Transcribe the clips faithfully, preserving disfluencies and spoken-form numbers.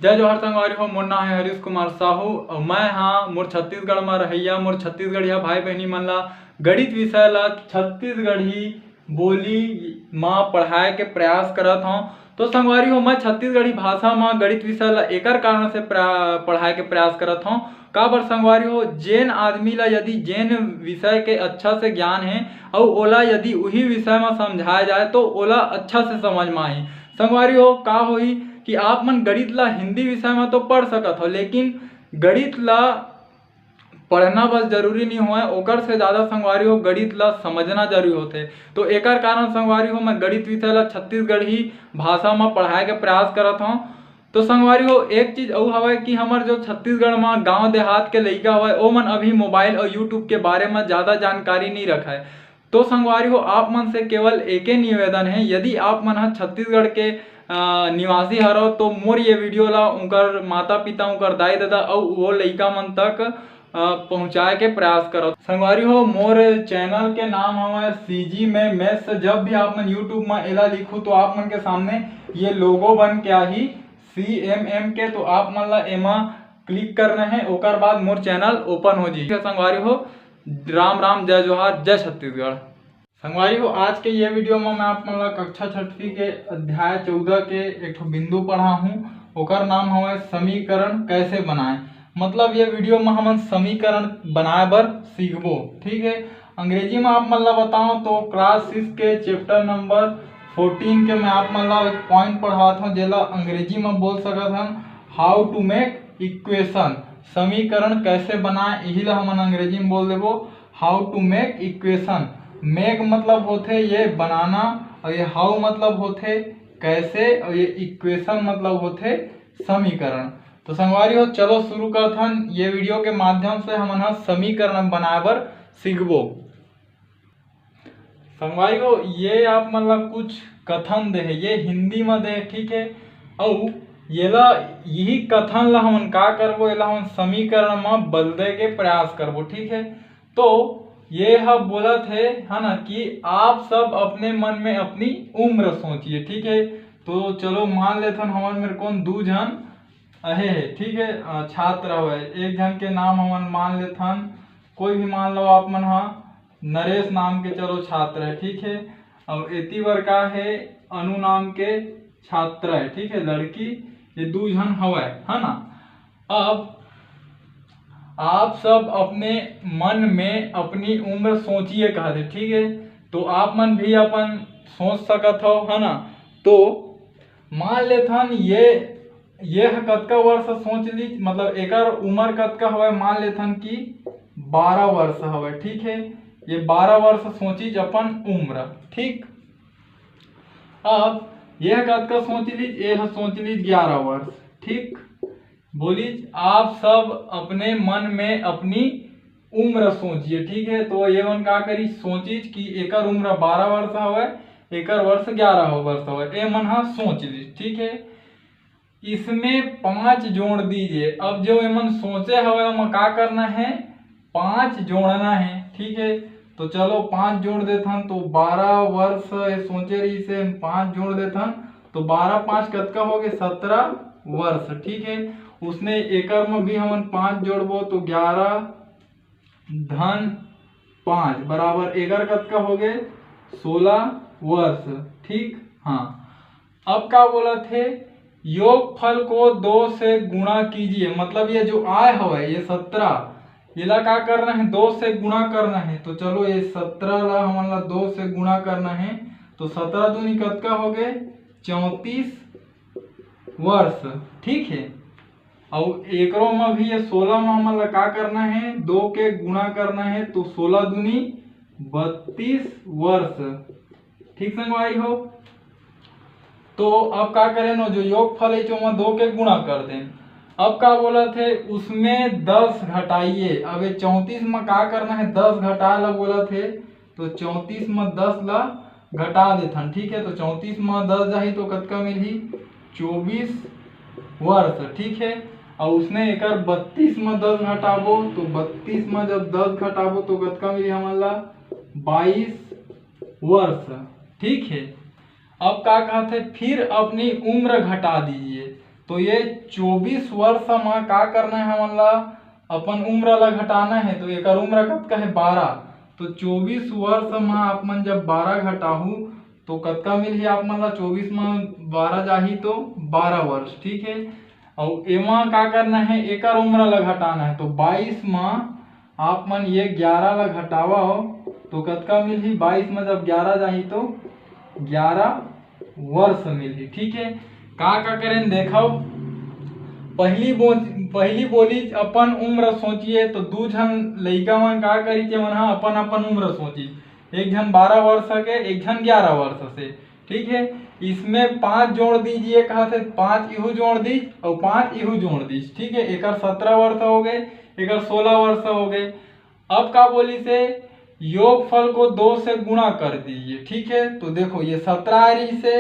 जय जोहार संगवारी हो, मोर नाम है हरीश कुमार साहू और मैं हाँ मोर छत्तीसगढ़ में रहैया, मोर छत्तीसगढ़िया भाई बहनी मन ला गणित विषय ला छत्तीसगढ़ी बोली मा पढ़ाए के प्रयास करत हौं। तो संगवारी हो, मैं छत्तीसगढ़ी भाषा मा गणित विषय ला एकर कारण से प्रा-, पढ़ाए के प्रयास करत हौं। काबर संगवारी हो, जेन आदमी ला यदि जेन विषय के अच्छा से ज्ञान है और ओला यदि उही विषय मा समझाया जाए तो ओला अच्छा से समझ मा आही। संगवारी हो, का होही कि आप मन गणित ला हिंदी विषय मा तो पढ़ सकत हो, लेकिन गणित ला पढ़ना बस जरूरी नहीं होय, ओकर से ज़्यादा संगवारी हो गणित ला समझना जरूरी होथे। तो एकर कारण संगवारी हो मैं गणित विषय ला छत्तीसगढ़ी भाषा मा पढ़ाए के प्रयास करत हौं। तो संगवारी हो, एक चीज अउ हवय कि हमर जो छत्तीसगढ़ मा गांव देहात के लइका हवय, ओमन अभी मोबाइल और YouTube के बारे मा ज़्यादा जानकारी नहीं रखय। तो संगवारी हो, आप मन से केवल एके निवेदन है, यदि आप मन ह छत्तीसगढ़ के अ, निवासी हरव तो मोर ये वीडियो ला उनकर माता पिता, उनकर दाई ददा अउ वो लइका मन तक अ, पहुंचाए के प्रयास करव। संगवारी हो, मोर चैनल के नाम हवय सीजी में मैथ्स। जब भी आप मन YouTube में एला लिखू तो आप मन के सामने ये लोगो बन के आही सीएमएम के, तो आप मन ला एमा क्लिक करना है, ओकर बाद मोर चैनल ओपन हो जाही। संगवारी हो, राम राम, जय जोहार, जय छत्तीसगढ़। संगवारी हो, आज के ये वीडियो में मैं आप मन ला कक्षा छठवीं के अध्याय चौदह के एक ठो बिंदु पढ़ाहूँ। ओकर नाम हवय समीकरण कैसे बनाए। मतलब ये वीडियो में हमन समीकरण बनाए बर सीखबो, ठीक है। अंग्रेजी में आप मन ला बताओ तो क्लास सिक्स के चैप्टर नंबर फोर्टीन के मैं आप मन ला एक पॉइंट पढ़ात हूँ, जेला अंग्रेजी में बोल सकत हन how to make equation, समीकरण कैसे बनाए, यही ला हमन अंग्रेजी में बोल देबो। How to make equation। Make मतलब होथे ये बनाना और ये हाउ मतलब होथे कैसे और ये इक्वेशन मतलब होथे समीकरण। तो संगवारी हो, चलो शुरू करथन। ये वीडियो के माध्यम से हमन ह समीकरण बनाए बर सीखबो। संगवारी हो, ये आप मन ला कुछ कथन दे हे, ये हिंदी में दे हे, ठीक है। अउ येला, यही कथन ला हमन का करबो, एला हमन समीकरण में बदले के प्रयास करबो, ठीक है। तो ये ह बोलत हे, है ना, कि आप सब अपने मन में अपनी उम्र सोचिए, ठीक है। तो चलो मान लेथन हमन मेर कौन दू झन अहे हे, ठीक है, अ, छात्र हवय। एक झन के नाम हमन मान लेथन, कोई भी मान लो आप मन ह, नरेश नाम के चलो छात्र है, ठीक है। और एती बर का है, अनु नाम के छात्र है, ठीक है, लड़की। ये दू झन हवय, है ना। अब आप सब अपने मन में अपनी उम्र सोचिए कहत हे, ठीक है। तो आप मन भी अपन सोच सकत हो, है ना। तो मान लेथन ये, ये ह कतका वर्ष सोच लीज, मतलब एकर उम्र कतका हवय, मान लेथन कि बारह वर्ष हवय, ठीक है। ये बारह वर्ष सोचिज अपन उम्र, ठीक। अब ये ह कतका सोच लीज, ये ह सोच लीज ग्यारह वर्ष, ठीक। बोलिज आप सब अपने मन में अपनी उम्र सोचिए, ठीक है। तो ये मन का करी, सोचिज कि एकर उम्र बारह वर्ष हवय, एकर वर्ष ग्यारह वर्ष हवय, ये मन ह सोच लीज, ठीक है। इसमें पाँच जोड़ दीजिए। अब जो एमन सोचे हवय, ओमा का करना है, पाँच जोड़ना है, ठीक है। तो चलो पाँच जोड़ देथन, तो बारह वर्ष ये सोचे रहिस हे, पाँच जोड़ देथन, तो बारह पाँच कतका हो गए, सत्रह वर्ष, ठीक है। उसने एकर में भी हमन पाँच जोड़बो तो ग्यारह धन पाँच बराबर एकर कतका हो गए, सोलह वर्ष, ठीक। हाँ, अब का बोलत हे, योगफल को दो से गुणा कीजिए। मतलब ये जो आय हवय, ये सत्रह, एला का करना है, दो से गुणा करना है। तो चलो ये सत्रह ला हमन ला दो से गुणा करना है, तो सत्रह दूनी कतका हो गए, चौंतीस वर्ष, ठीक है। अउ एकरो में भी ये सोलह में हमन ला का करना है, दो के गुणा करना है, तो सोलह दूनी बत्तीस वर्ष, ठीक संगवारी हो। तो अब का करें, जो योगफल है, ओमा दो के गुणा कर दें। अब का बोलत हे, उसमें दस घटाइए। अब ये चौंतीस में का करना है, दस घटाए ला बोलत हे, तो चौंतीस में दस ला घटा देथन, ठीक है। तो चौंतीस में दस जाही तो कतका मिलही, चौबीस वर्ष, ठीक है। और उसने एकर बत्तीस में दस घटाबो, तो बत्तीस में जब दस घटाबो तो कतका मिलही हमन ला, बाईस वर्ष, ठीक है। अब का कहत हे, फिर अपनी उम्र घटा दीजिए। तो ये चौबीस वर्ष म का करना है हमन ला? अपन उम्र ला घटाना है। तो एकर उम्र कतका है? बारह। तो चौबीस वर्ष म आप मन जब बारह घटाहू तो कतका मिलही आप मन ला? चौबीस म बारह जाही तो बारह वर्ष, ठीक है। अउ एमा का करना है? एकर उम्र ला घटाना है। तो बाईस म आप मन ये ग्यारह ला घटावव तो कतका मिलही? बाईस म जब ग्यारह जाही तो ग्यारह वर्ष मिलही, ठीक है। का का करेन देखव। पहली बो-, पहली बोली अपन उम्र सोचिए, तो दू झन लइका मन का करिस, मन ह अपन अपन उम्र सोचिस। एक झन बारह वर्ष के, एक झन ग्यारह वर्ष से, ठीक है। इसमें पाँच जोड़ दीजिए कहत हे, पाँच इहू जोड़ दीस और पाँच इहू जोड़ दीस, ठीक है। एकर सत्रह वर्ष हो गए, एकर सोलह वर्ष हो गए। अब का बोली से, योगफल को दो से गुणा कर दीजिए, ठीक है। तो देखो, ये सत्रह आ रही से,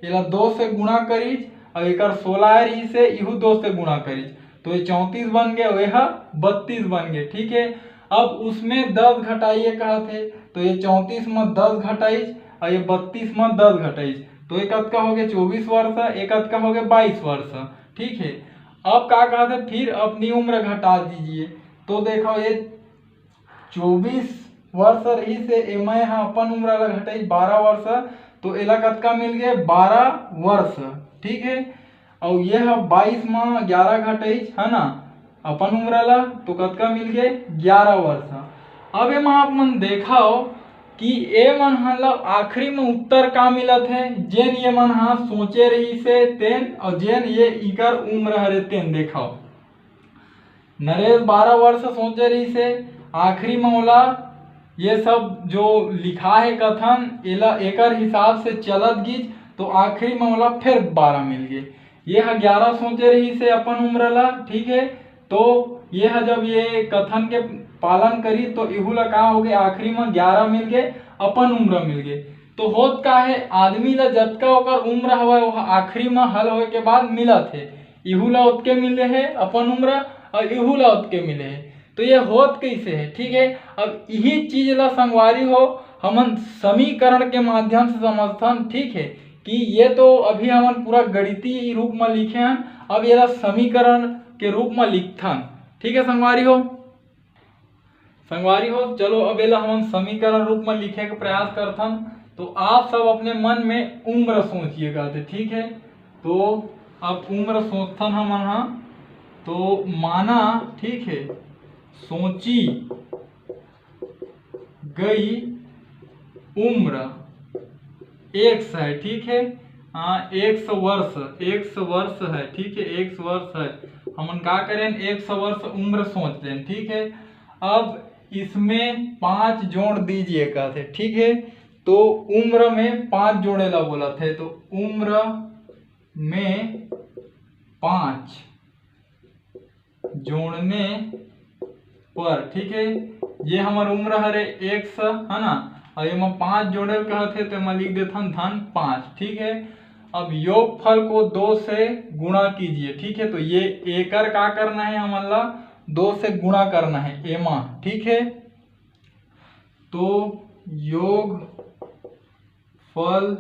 एला दो से गुणा करीज, और एकर सोलह आ रही से, इहू दो से गुणा करीज, तो ये चौंतीस बन गए और यह बत्तीस बन गए, ठीक है। अब उसमें दस घटाइए कहत हे, तो ये चौंतीस में दस घटाइज और ये बत्तीस में दस घटाइज, तो ये कतका हो गए? चौबीस वर्ष। ये कतका हो गए? बाईस वर्ष, ठीक है। अब का कहत हे, फिर अपनी उम्र घटा दीजिए। तो देखो, ये चौबीस वर्ष रही से एमा ह अपन उम्र ला घटाइस बारह वर्ष, तो एला कतका मिल गए? बारह वर्ष, ठीक है। और ये ह बाईस म ग्यारह घटाइस, है ना, अपन उम्र ला, तो कतका मिल गए? ग्यारह वर्ष। अब एमा आप मन देखव कि ए मन ह ला आखिरी में उत्तर का मिलत है, जेन ये मन ह सोचे रही से तेन, और जेन ये इकर उम्र हरे तेन। देखव, नरेश बारह वर्ष सोचे रहिस हे, आखिरी में ओला ये सब जो लिखा है कथन, एला एकर हिसाब से चलत गिस, तो आखिरी में ओला फिर बारह मिल गए। ये ह ग्यारह सोचे रहिस हे अपन उम्र ला, ठीक है। तो ये ह जब ये कथन के पालन करी, तो इहू ला का हो गए? आखिरी में ग्यारह मिल गए, अपन उम्र मिल गए। तो होत का है, आदमी ला जतका ओकर उम्र हवय, वो आखिरी में हल होए के बाद मिलत है। इहू ला ओतके मिले है अपन उम्र, और इहू ला ओतके मिले है। तो ये होत कैसे है, ठीक है। अब यही चीज ला संगवारी हो, हमन समीकरण के माध्यम से समझथन, ठीक है, कि ये तो अभी हमन पूरा गणितीय रूप में लिखे हन, अब ये ला समीकरण के रूप में लिखथन, ठीक है संगवारी हो। संगवारी हो, चलो अब एला हमन समीकरण रूप में लिखे के प्रयास करथन। तो आप सब अपने मन में उम्र सोचिएगा, तो ठीक है। तो अब उम्र सोचथन हमन हा, तो माना, ठीक है, सोची गई उम्र एक्स है, ठीक है। हाँ, एक्स वर्ष, एक्स वर्ष है, ठीक है, एक्स वर्ष है। हमन का करें, एक्स वर्ष उम्र सोच लें, ठीक है। अब इसमें पाँच जोड़ दीजिए कहते, ठीक है। तो उम्र में पाँच जोड़े ला बोलत है, तो उम्र में पाँच जोड़ने पर, ठीक है, ये हमर उम्र हरे एक्स, है ना, और एमा पाँच जोड़े ल कहत हे, तो एमा लिख देथन धन पाँच, ठीक है। अब योगफल को दो से गुणा कीजिए, ठीक है। तो ये एकर का करना है, हमन ला दो से गुणा करना है एमा, ठीक है। तो योग फल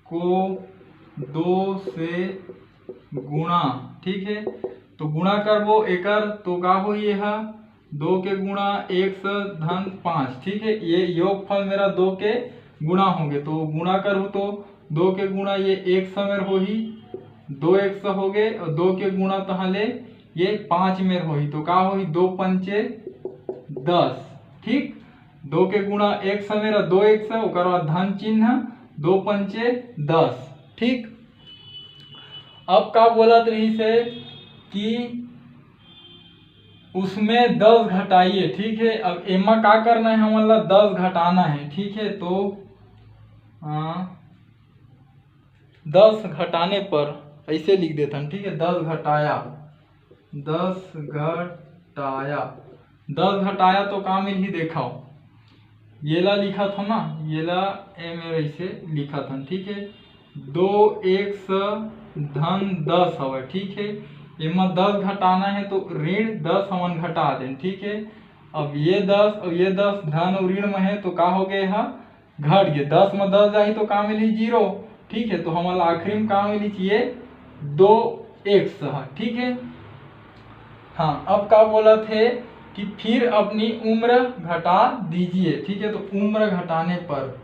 को दो से गुणा, ठीक है। तो गुणा करबो एकर, तो का होही, ये ह दो के गुणा एक्स धन पाँच, ठीक है। ये योगफल मेरा दो के गुणा होंगे, तो गुणा करूँ तो दो के गुणा ये एक्स मेर होही, दो एक्स हो गए, और दो के गुणा तहाँ ले ये पाँच मेर होही, तो का होही, दो पंचे दस, ठीक। दो के गुणा एक्स मेरा दो एक्स, ओकर बाद धन चिन्ह, दो पंचे दस, ठीक। अब का बोलत रहिस हे कि उसमें दस घटाइए, ठीक है। अब एमा का करना है, हमन ला दस घटाना है, ठीक है। तो आ, दस घटाने पर ऐसे लिख देथन, ठीक है, दस घटाया, दस घटाया, दस घटाया तो का मिलही, देखव, ये ला लिखत हन ना, ये ला एमे ऐसे लिखत हन, ठीक है। दो एक्स धन दस हवय, ठीक है। एमा दस घटाना है तो ऋण दस हमन घटा देन, ठीक है। अब ये दस और ये दस धन और ऋण में है, तो का हो गए, हा घट गए। दस में दस जाही तो का मिली, जीरो, ठीक है। तो हमन ला आखिरी में का मिली, ये दो एक्स ह, ठीक है। हाँ, अब का बोलत हे कि फिर अपनी उम्र घटा दीजिए, ठीक है। तो उम्र घटाने पर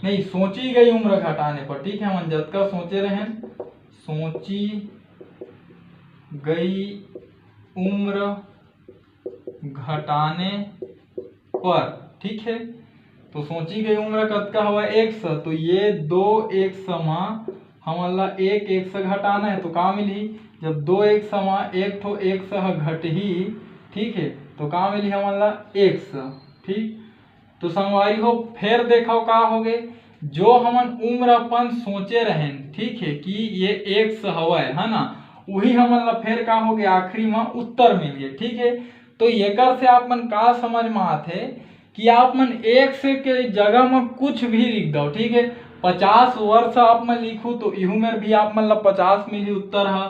नहीं, सोची गई उम्र घटाने पर, ठीक है, हमन जतका सोचे रहेन, सोची गई उम्र घटाने पर, ठीक है। तो सोची गई उम्र कतका हवय? एक्स। तो ये दो एक्स मा हमन ला एक एक्स घटाना है, तो का मिलही? जब दो एक्स मा एक ठो एक्स ह घटही, ठीक है, तो का मिलही हमन ला? एक्स। ठीक, तो संगवारी हो, फेर देखव का होगे, जो हमन उम्र अपन सोचे रहेन, ठीक है, कि ये एक्स हवय, है ना, उही हमन ला फेर का होगे, आखिरी मा उत्तर मिल गे, ठीक है। तो एकर से आप मन का समझ में आथे कि आप मन एक्स के जगह में कुछ भी लिख दो, ठीक है। पचास वर्ष आप मन लिखू तो इहू मेर भी आप मन ला पचास मिली उत्तर ह,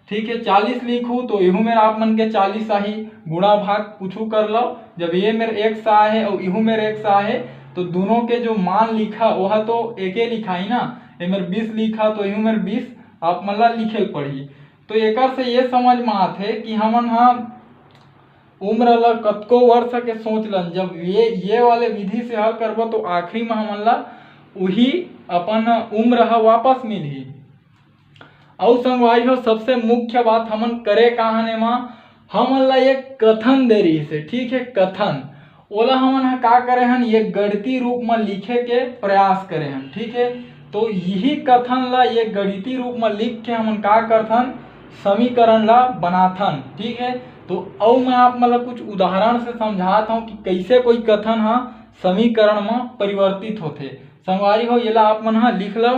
ठीक है। चालीस लिखू तो इहू मेर आप मन के चालीस आही, गुणा भाग कुछ कर लो। जब ये मेर एक्स आए है और इहू मेर एक्स आए है, तो दोनों के जो मान लिखा वह तो एके लिखाई ना। ये मेर बीस लिखा तो इहू मेर बीस आप मन ला लिखे पड़ही। तो एकर से ये समझ में आथे कि हमन हा उम्र ला कतको वर्ष के सोच लन, जब ये ये वाले विधि से हल करबो तो आखिरी में हमन ला उही अपन उम्र ह वापस मिलही। अउ संगवारी हो, सबसे मुख्य बात हमन करे का हन एमा, हमन ला एक कथन दे रहिस हे, ठीक है, कथन। ओला हमन ह का करे हन, ये गणितीय रूप म लिखे के प्रयास करे हन, ठीक है। तो यही कथन ला ये गणितीय रूप म लिख के हमन का करथन, समीकरण ला बनाथन, ठीक है। तो अउ मैं आप मन ला कुछ उदाहरण से समझात हूँ कि कैसे कोई कथन ह समीकरण म परिवर्तित होथे। संगवारी हो, येला आप मन ह लिख लो।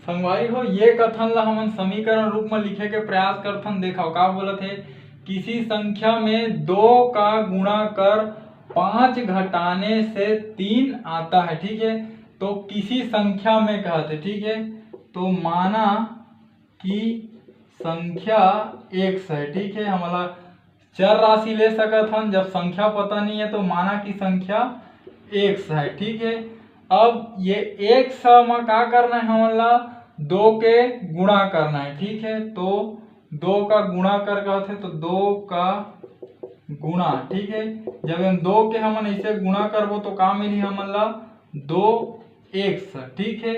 संगवारी हो, ये कथन ला हमन समीकरण रूप में लिखे के प्रयास करथन। देखो का बोलत हे, किसी संख्या में दो का गुणा कर पाँच घटाने से तीन आता है, ठीक है। तो किसी संख्या में कहत हे, ठीक है, तो माना कि संख्या एक्स है, ठीक है, हमला चर राशि ले सकत हन। जब संख्या पता नहीं है तो माना कि संख्या एक्स है, ठीक है। अब ये एक्स म का करना है हमन ला, दो के गुणा करना है, ठीक है। तो दो का गुणा कर कहथे तो दो का गुणा, ठीक है। जब हम दो के हमन ऐसे गुणा करबो तो का मिली हमन ला, दो एक्स, ठीक है।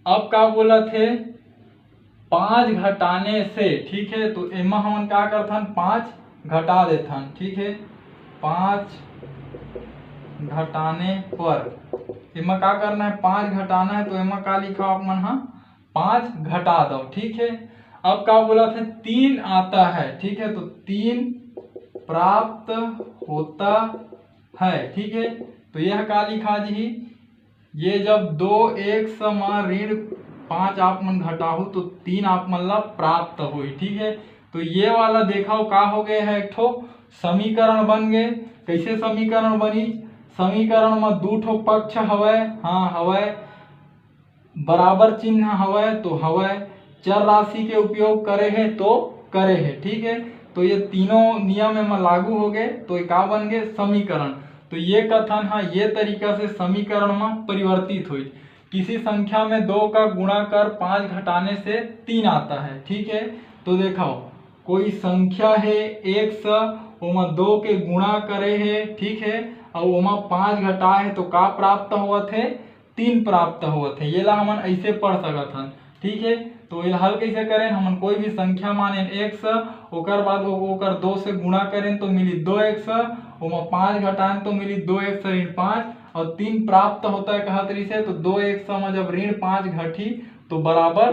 अब का बोलत हे, पाँच घटाने से, ठीक है, तो एमा हमन का करथन, पाँच घटा देथन, ठीक है। पाँच घटाने पर एमा का करना है, पाँच घटाना है, तो एमा का लिखा आप मन हा, पाँच घटा दो, ठीक है। अब का बोलत हे, तीन आता है, ठीक है, तो तीन प्राप्त होता है, ठीक है। तो यह का लिखा जी, ये जब दो एक्स म ऋण पाँच आप मन घटाहू तो तीन आप मन ला प्राप्त होही, ठीक है। तो ये वाला देखव का हो गए है, एक ठो समीकरण बन गए। कैसे समीकरण बनी? समीकरण म दू ठो पक्ष हवय, हाँ हवय, बराबर चिन्ह हवय तो हवय, चर राशि के उपयोग करे हे तो करे हे, ठीक है। तो ये तीनों नियम एमा लागू हो गए, तो ये का बन गए? समीकरण। तो ये कथन ह ये तरीका से समीकरण म परिवर्तित होई। किसी संख्या में दो का गुणा कर पाँच घटाने से तीन आता है, ठीक है। तो देखो, कोई संख्या है एक्स, ओमा दो के गुणा करे है, ठीक है, और ओमा पाँच घटाए है तो का प्राप्त होवत है? तीन प्राप्त होवत है। ये ला हमन ऐसे पढ़ सकत हन, ठीक है। तो ये हल कैसे करें? हमन कोई भी संख्या मानेन एक्स, ओकर बाद ओ-, ओकर दो से गुणा करें तो मिली दो एक्स, ओमा पाँच घटाएं तो मिली दो एक्स ऋण पाँच, और तीन प्राप्त होता है कहत रहिसे, तो दो एक्स म जब ऋण पाँच घटी तो बराबर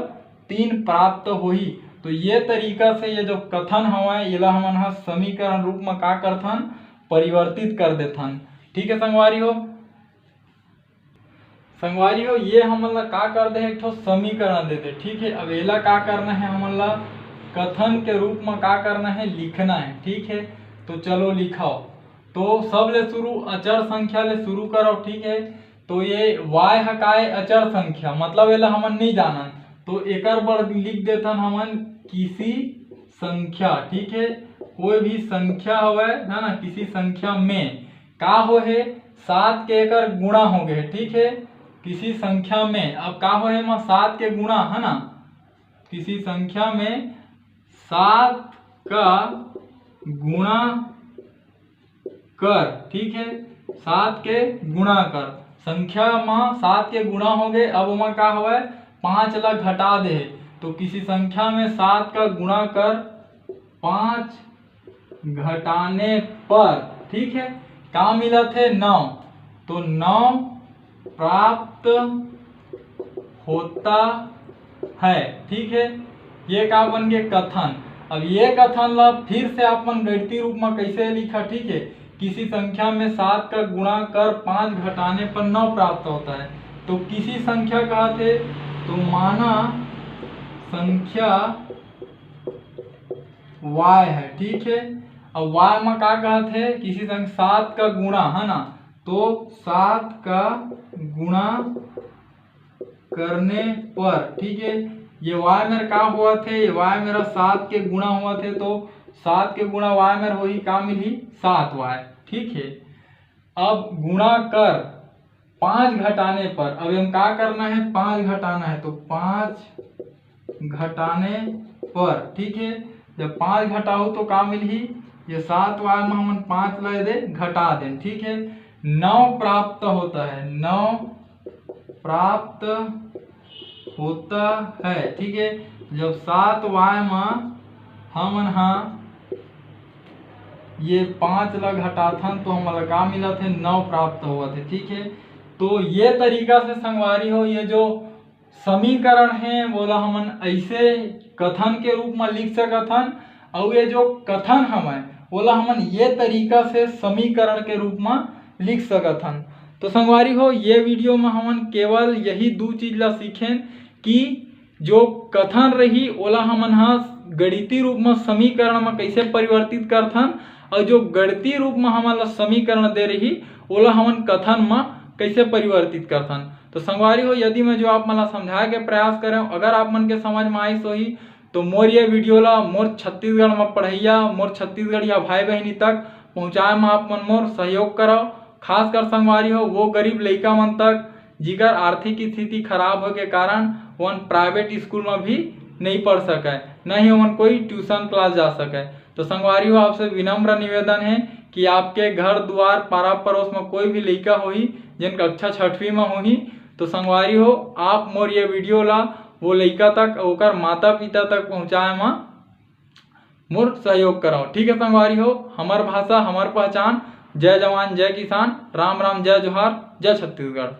तीन प्राप्त होही। तो ये तरीका से ये जो कथन हवय, एला हमन ह समीकरण रूप म का करथन, परिवर्तित कर देथन। ठीक है संगवारी हो, संगवारी हो, ये हमन ला का कर दे हे, एक ठो समीकरण दे दे। ठीक है, अब एला का करना है, हमन ला कथन के रूप म का करना है, लिखना है। ठीक है, तो चलो लिखाओ। तो सबले शुरू अचर संख्या ले शुरू करो। ठीक है, तो ये वाई ह का ए? अचर संख्या, मतलब एला हमन नहीं जानन, तो एकर बर लिख देथन हमन किसी संख्या। ठीक है, कोई भी संख्या हवय, है ना, किसी संख्या में का हो हे, सात के एकर गुणा हो गए। ठीक है, किसी संख्या में, अब का होय, एमा सात के गुणा है ना, किसी संख्या में सात का गुणा कर, ठीक है, सात के गुणा कर। संख्या में सात के गुणा हो गए, अब ओमा का होय, पाँच ला घटा दे हे, तो किसी संख्या में सात का गुणा कर पाँच घटाने पर, ठीक है, का मिलत हे? नौ। तो नौ प्राप्त होता है, ठीक है। ये का बन गए? कथन। अब ये कथन ला फिर से आप मन गणितीय रूप में कैसे लिखा, ठीक है, किसी संख्या में सात का गुणा कर पाँच घटाने पर नौ प्राप्त होता है। तो किसी संख्या कहा थे, तो माना संख्या y है, ठीक है। अब y में का कहत है, किसी संग सात का गुणा है ना, तो सात का गुणा करने पर, ठीक है, ये y मेर का होवत है, ये y मेरा सात के गुणा होवत है, तो सात के गुणा y मेर होही, का मिलही? सात y, ठीक है। अब गुणा कर पाँच घटाने पर, अब हम का करना है? पाँच घटाना है, तो पाँच घटाने पर, ठीक है, जब पाँच घटाओ तो का मिलही? ये सात y में हमन पाँच ले दे घटा देन, ठीक है, नौ प्राप्त होता है, नौ प्राप्त होता है, ठीक है। जब सात y में हमन हा ये पाँच ला घटाथन तो हमन ला का मिलत है? नौ प्राप्त होवत है, ठीक है। तो ये तरीका से संगवारी हो, ये जो समीकरण है, ओला हमन ऐसे कथन के रूप में लिख सकत हन, अउ ये जो कथन हवय, ओला हमन ये तरीका से समीकरण के रूप में लिख सकत हन। तो संगवारी हो, ये वीडियो में हमन केवल यही दू चीज ला सीखेन कि जो कथन रही, ओला हमन ह गणितीय रूप में समीकरण में कैसे परिवर्तित करथन, और जो गणितीय रूप में हमन ला समीकरण दे रही, ओला हमन कथन में कैसे परिवर्तित करथन। तो संगवारी हो, यदि मैं जो आप मन ला समझाए के प्रयास करें, अगर आप मन के समझ में आइस होही, तो मोर ये वीडियो ला मोर छत्तीसगढ़ में पढ़ैया, मोर छत्तीसगढ़िया भाई बहिनी तक पहुँचाए में आप मन मोर सहयोग करव। खासकर संगवारी हो, वो गरीब लइका मन तक, जिकर आर्थिक स्थिति खराब होए के कारण ओमन प्राइवेट स्कूल में भी नहीं पढ़ सके, न ही ओमन कोई ट्यूशन क्लास जा सके। तो संगवारी हो, आपसे विनम्र निवेदन है कि आपके घर दुआर, पारा पड़ोस में कोई भी लइका होही, जेन कक्षा छठवीं में होही, तो संगवारी हो, आप मोर ये वीडियो ला वो लइका तक, ओकर माता पिता तक पहुँचाए में मोर सहयोग करव। ठीक है संगवारी हो, हमर भाषा, हमर पहचान। जय जवान, जय किसान, राम राम, जय जोहार, जय छत्तीसगढ़।